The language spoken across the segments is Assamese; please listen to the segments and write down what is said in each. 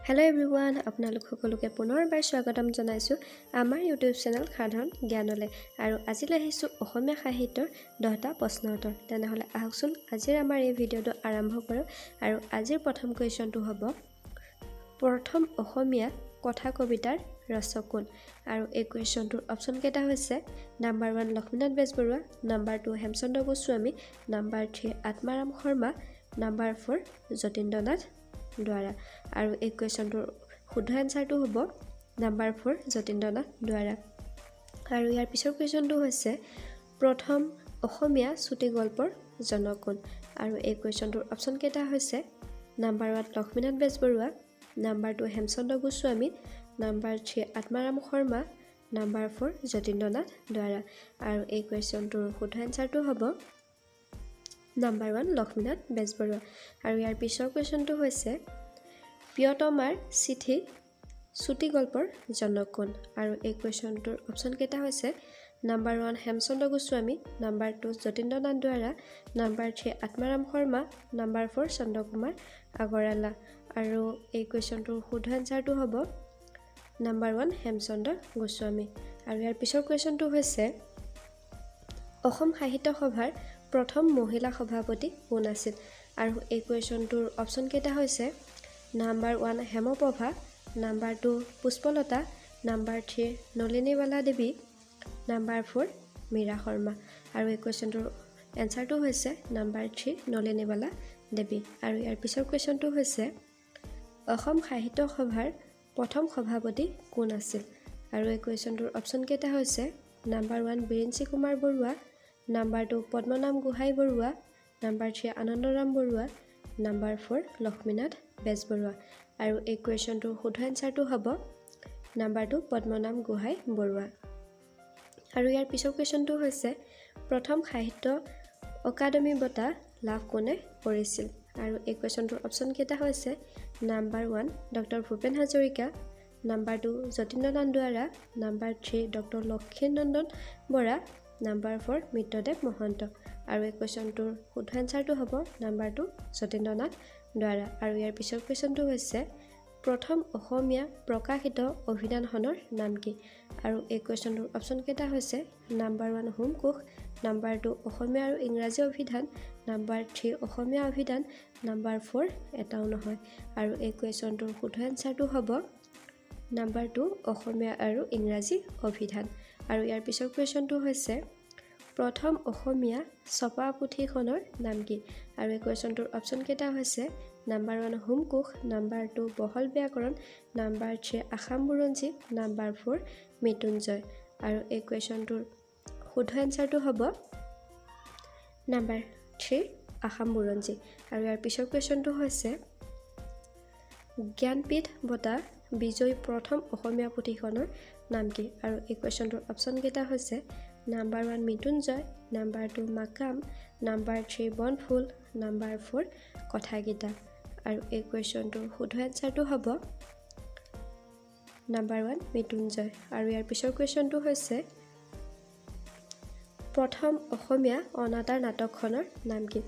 হেল্ল' এভৰিৱান, আপোনালোক সকলোকে পুনৰবাৰ স্বাগতম জনাইছোঁ আমাৰ ইউটিউব চেনেল সাধাৰণ জ্ঞানলৈ। আৰু আজিলৈ আহিছোঁ অসমীয়া সাহিত্যৰ 10টা প্ৰশ্ন উত্তৰ। তেনেহ'লে আহকচোন, আজিৰ আমাৰ এই ভিডিঅ'টো আৰম্ভ কৰোঁ। আৰু আজিৰ প্ৰথম কুৱেশ্যনটো হ'ব, প্ৰথম অসমীয়া কথা কবিতাৰ ৰচক কোন? আৰু এই কুৱেশ্যনটোৰ অপশ্যনকেইটা হৈছে number 1 Lakshminath Bezbaroa, number 2 Hemchandra Goswami, number 3 Atmaram Sharma, number 4 Jatindranath Duwara. আৰু এই কুৱেশ্যনটোৰ শুদ্ধ এনচাৰটো হ'ব নাম্বাৰ 4 যতীন্দ্ৰনাথ দুৱাৰা। আৰু ইয়াৰ পিছৰ কুৱেশ্যনটো হৈছে, প্ৰথম অসমীয়া চুটিগল্পৰ জনক কোন? আৰু এই কুৱেশ্যনটোৰ অপশ্যনকেইটা হৈছে number 1 Lakshminath Bezbaroa, number 2 Hemchandra Goswami, number 3 Atmaram Sharma, number 4 Jatindranath Duwara. আৰু এই কুৱেশ্যনটোৰ শুদ্ধ এনচাৰটো হ'ব নাম্বাৰ 1 লক্ষ্মীনাথ বেজবৰুৱা। আৰু ইয়াৰ পিছৰ কুৱেশ্যনটো হৈছে, প্ৰিয়তমাৰ চিঠি চুটিগল্পৰ জনক কোন? আৰু এই কুৱেশ্যনটোৰ অপশ্যনকেইটা হৈছে number 1 Hemchandra Goswami, number 2 Jatindranath Duwara, number 3 Atmaram Sharma, number 4 Chandra Kumar Agarwala. আৰু এই কুৱেশ্যনটোৰ শুদ্ধ এনচাৰটো হ'ব নাম্বাৰ 1 হেমচন্দ্ৰ গোস্বামী। আৰু ইয়াৰ পিছৰ কুৱেশ্যনটো হৈছে, অসম সাহিত্য সভাৰ প্ৰথম মহিলা সভাপতি কোন আছিল? আৰু এই কুৱেশ্যনটোৰ অপশ্যনকেইটা হৈছে number 1 Hemprabha, number 2 Pushpalata, number 3 Nalinibala Devi, number 4 Mira Sharma. আৰু এই কুৱেশ্যনটোৰ এনচাৰটো হৈছে নাম্বাৰ 3 নলিনীবালা দেৱী। আৰু ইয়াৰ পিছৰ কুৱেশ্যনটো হৈছে, অসম সাহিত্য সভাৰ প্ৰথম সভাপতি কোন আছিল? আৰু এই কুৱেশ্যনটোৰ অপশ্যনকেইটা হৈছে number 1 Birinchi Kumar Barua, number 2 Padmanabha Gohain Barua, number 3 Anandaram Barua, number 4 Lakshminath Bezbaroa. আৰু এই কুৱেশ্যনটোৰ শুদ্ধ এনচাৰটো হ'ব নাম্বাৰ 2 পদ্মনাভ গোহাঁই বৰুৱা। আৰু ইয়াৰ পিছৰ কুৱেশ্যনটো হৈছে, প্ৰথম সাহিত্য অকাডেমি বঁটা লাভ কোনে কৰিছিল? আৰু এই কুৱেশ্যনটোৰ অপশ্যনকেইটা হৈছে number 1 doctor Bhupen Hazarika, number 2 Jatindranath Duwara, number 3 doctor Lakshminandan Bora, number 4 Mitradev Mahanta. আৰু এই কুৱেশ্যনটোৰ শুদ্ধ এনচাৰটো হ'ব নাম্বাৰ 2 যতীন্দ্ৰনাথ দুৱাৰা। আৰু ইয়াৰ পিছৰ কুৱেশ্যনটো হৈছে, প্ৰথম অসমীয়া প্ৰকাশিত অভিধানখনৰ নাম কি? আৰু এই কুৱেশ্যনটোৰ অপশ্যনকেইটা হৈছে নাম্বাৰ 1 হোমকোষ, নাম্বাৰ 2 অসমীয়া আৰু ইংৰাজী অভিধান, নাম্বাৰ 3 অসমীয়া অভিধান, নাম্বাৰ 4 এটাও নহয়। আৰু এই কুৱেশ্যনটোৰ শুদ্ধ এনচাৰটো হ'ব নাম্বাৰ 2 অসমীয়া আৰু ইংৰাজী অভিধান। আৰু ইয়াৰ পিছৰ কুৱেশ্যনটো হৈছে, প্ৰথম অসমীয়া ছপা পুথিখনৰ নাম কি? আৰু এই কুৱেশ্যনটোৰ অপশ্যনকেইটা হৈছে নাম্বাৰ 1 হোমকোষ, নাম্বাৰ 2 বহল ব্যাকৰণ, নাম্বাৰ 3 আসাম বুৰঞ্জী, নাম্বাৰ 4 মৃত্যুঞ্জয়। আৰু এই কুৱেশ্যনটোৰ শুদ্ধ এনচাৰটো হ'ব নাম্বাৰ 3 আসাম বুৰঞ্জী। আৰু ইয়াৰ পিছৰ কুৱেশ্যনটো হৈছে, জ্ঞানপীঠ বঁটা বিজয়ী প্ৰথম অসমীয়া পুথিখনৰ নাম কি? আৰু এই কুৱেশ্যনটোৰ অপশ্যনকেইটা হৈছে number 1 Mrityunjay, number 2 Makam, number 3 Bonphool, number 4 Kathagita. আৰু এই কুৱেশ্যনটোৰ শুদ্ধ এনচাৰটো হ'ব নাম্বাৰ 1 মৃত্যুঞ্জয়। আৰু ইয়াৰ পিছৰ কুৱেশ্যনটো হৈছে, প্ৰথম অসমীয়া অনাতাঁৰ নাটকখনৰ নাম কি?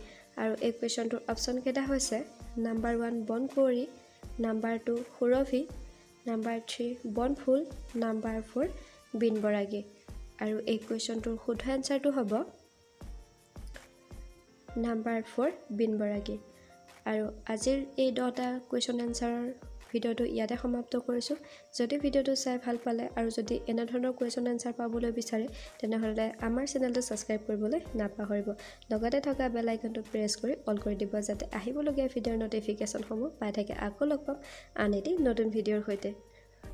আৰু এই কুৱেশ্যনটোৰ অপশ্যনকেইটা হৈছে নাম্বাৰ 1 বনকুঁৱৰী, নাম্বাৰ 2 সুৰভি, নাম্বাৰ 3 বনফুল, নাম্বাৰ 4 বীণবৰাগী। আৰু এই কুৱেশ্যনটোৰ শুদ্ধ এনচাৰটো হ'ব নাম্বাৰ 4 বীণবৰাগী। আৰু আজিৰ এই 10টা কুৱেশ্যন এনচাৰৰ ভিডিঅ'টো ইয়াতে সমাপ্ত কৰিছোঁ। যদি ভিডিঅ'টো চাই ভাল পালে আৰু যদি এনেধৰণৰ কুৱেশ্যন এনচাৰ পাবলৈ বিচাৰে, তেনেহ'লে আমাৰ চেনেলটো ছাবস্ক্ৰাইব কৰিবলৈ নাপাহৰিব। লগতে থকা বেল আইকনটো প্ৰেছ কৰি অল কৰি দিব, যাতে আহিবলগীয়া ভিডিঅ'ৰ ন'টিফিকেশ্যনসমূহ পাই থাকে। আকৌ লগ পাম আন এটি নতুন ভিডিঅ'ৰ সৈতে।